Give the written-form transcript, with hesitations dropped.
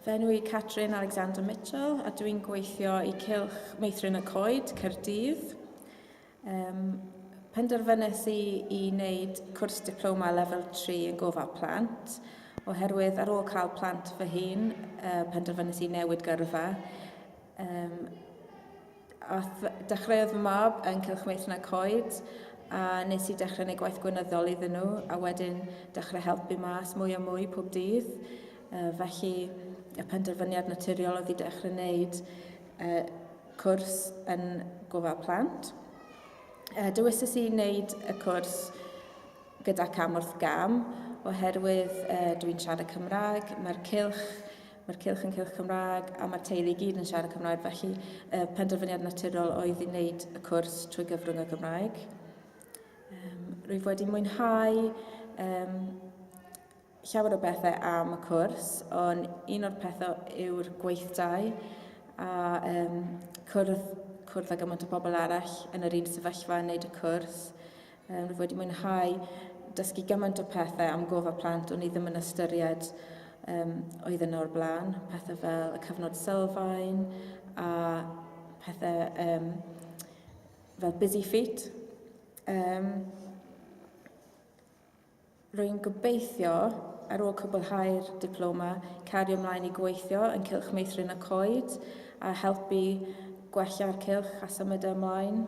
Fy enw i Catrin Alexander Mitchell a dwi'n gweithio i Cylch Meithrin y Coed, Caerdydd. Um, penderfynes i i wneud cwrs diploma lefel 3 yn gofal plant oherwydd ar ôl cael plant fy hun, uh, penderfynes i newid gyrfa. Um, a dechreuodd fy mab yn Cylch Meithrin y Coed a nes i dechrau gwneud gwaith gweinyddol iddyn nhw a wedyn dechrau helpu mas mwy a mwy pob dydd. Felly y penderfyniad naturiol oedd i dechrau wneud uh, cwrs yn gofal plant. Dewisais i wneud y cwrs gyda Cam wrth Gam oherwydd uh, dwi'n siarad Cymraeg, mae'r cylch Mae'r cylch yn cylch Cymraeg a mae'r teulu i gyd yn siarad Cymraeg, felly y penderfyniad naturiol oedd i wneud y cwrs trwy gyfrwng y Gymraeg. Um, rwyf wedi mwynhau um, llawer o bethau am y cwrs, ond un o'r pethau yw'r gweithdai a um, cwrdd, cwrdd â gymaint o bobl arall yn yr un sefyllfa yn wneud y cwrs. Um, rwyf wedi mwynhau dysgu gymaint o pethau am gofal plant o'n i ddim yn ystyried um, oedd yno o'r blaen. Pethau fel y cyfnod sylfaen a pethau um, fel busy feet. Um, Rwy'n gobeithio, ar ôl cwblhau'r diploma, cario ymlaen i gweithio yn Cylch Meithrin y Coed a helpu gwella'r cylch a symud e ymlaen.